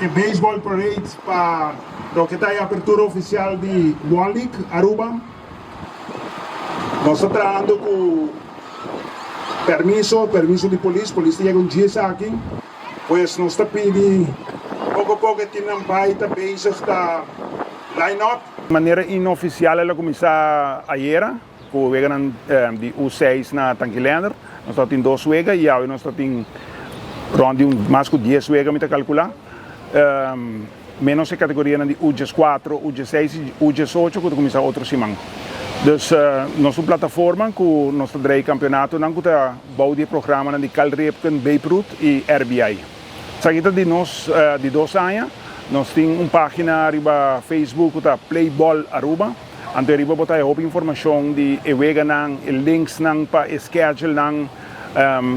E baseball parade pa loke ta e apertura oficial di One League Aruba. Nos ta trahando cu permiso, permiso di polis, polis ta yega un djis aki. Pues nos ta pidi poco poco e teamnan bay ta bezig ta line up. Manera inoficial el a cuminsa ayera. Ku weganan di U seis na Tanki Leander nos ta tin dos wega i awe nos ta tin rond di un mas ku dies wega mi ta kalkulá. Menos e kategorianan di U dieskuatro, U diesseis i U diesocho ku ta kuminsá otro siman. Dus nos un plataforma ku nos ta drei kampionatonan ku ta bou di e programanan di Cal Ripken, Babe Ruth i RBI. Esaki ta di nos di dos aña. Nos tin un página riba Facebook ku ta Play Ball Aruba. Anto ariba bo ta haya hopi informacion di e weganan, e linksnan pa e schedulenan,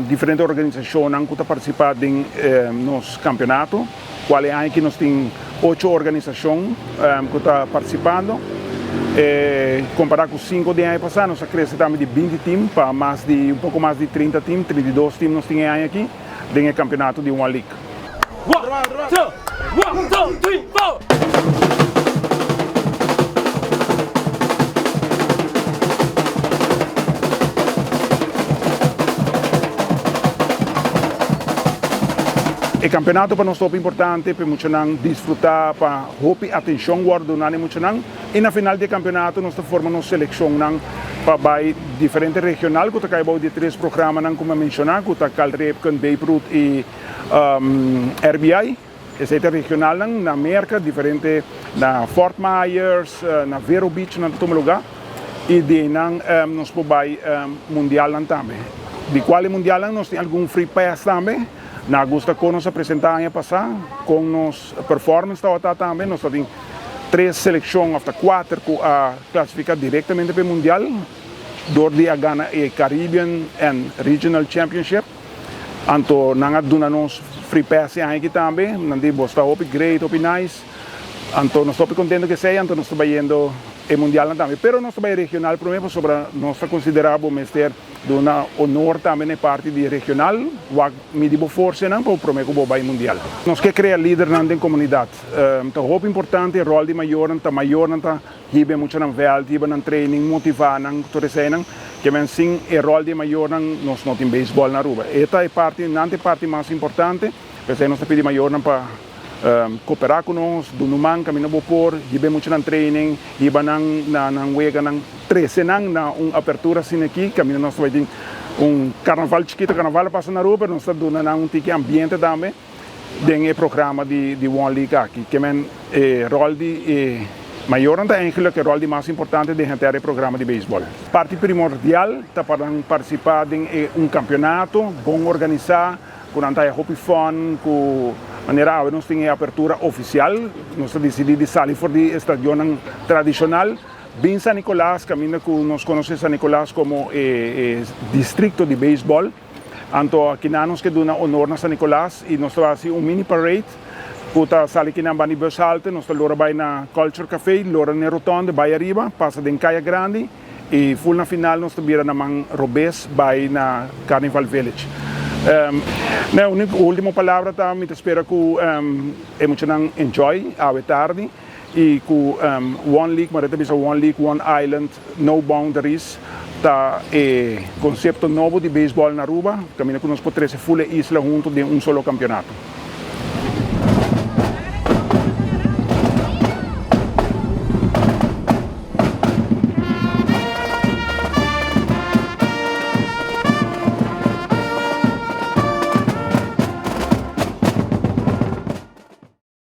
diferente organisacionnan cu ta participa den nos campeonato, cual e aña aki nos tin ocho organisacion cu ta participando. Compara cu cinco di aña pasa nos a crece tambe di binti team pa mas di un poco mas di trinta team, 32 team nos tin e aña aki den e campeonato di One League. One, two, one, two, three, four. E campeonato pa nos ta hopi importante pa e muchanan disfruta, pa hopi atencion wordo duna na e muchanan y na final di e campeonato nos ta forma nos seleccionnan pa bay diferente regional cu ta cay bao di e tres programanan cu mi a menciona cu ta Cal Ripken, Babe Ruth y RBI, esei ta regionalnan na Merka, diferente na Fort Myers, na Vero Beach nan ta tuma lugá i di einan nos por bai mundialnan tambe. Di kual e mundialnan nos tin algun free pass tambe. Na gusta kon nos a presentá aña pasá, kon nos performance tabata tambe. Nos ta tin tres selekshon òf ta kuater ku a klasifiká direktamente pa e mundial dor di a gana e Caribbean and Regional Championship. Anto nan a duna nos free pass e aña aki tambe. Nan di bo sta hopi great, hopi nice. Anto nos ta hopi contento cu esey, anto nos ta bayendo e mundialnan tambe. Pero nos ta bay regional prome pasobra nos ta considera bo mester duna honor tambe na e parti di regional. Wak midi bo forsanan pa bo prome cu bo bay mundial. Nos ke crea lidernan den comunidad. Ta hopi importante e rol di mayornan, ta mayornan ta Hiba e muchanan vèlt, hiba nan training, motivá nan ku tur eseinan. Ke men sin e ròl di e mayornan nos no tin beisbòl na Aruba. E ta e parti, nan ta e parti mas importante. P'esei nos ta pidi mayornan pa koperá ku nos, duna un man kaminda bo por, hiba e muchanan training, hiba nan na nan weganan, trese nan na un apertura asina aki kaminda nos ta bai tin un karnaval chikito. Karnaval a pasa na Aruba pero nos ta duna nan un tiki ambiente tambe. Den e programa di One League aki, ke men e ròl di e mayornan ta eigenlijk e ròl di mas importante den henter e programa di beisbòl. Parti primordial ta pa nan partisipá den e un kampionato bon organisá, ku nan ta haya hopi fun, ku manera awe nos tin e apertura ofisial, nos ta disidí di sali for di e stadionnan tradishonal bin San Nicolas, kaminda ku nos konosé San Nicolas komo e distrikto di beisbòl. Anto akinan nos ke duna honor na San Nicolas y nos ta haci un mini parade cu ta sali kinan banda di bus halte, nos ta lora bay na Culture Cafe, lora n'e rotonde bay ariba, pasa den Caya Grandi y full na final nos ta bira na man robes bay na Carnival Village. Ne ultimo palabra ta mi ta spera cu e muchanan enjoy awe tardi y cu One League, manera ta bisa One League, One Island, No Boundaries ta e concepto nobo di baseball na Aruba, caminda cu nos por trece full e isla hunto den un solo campeonato.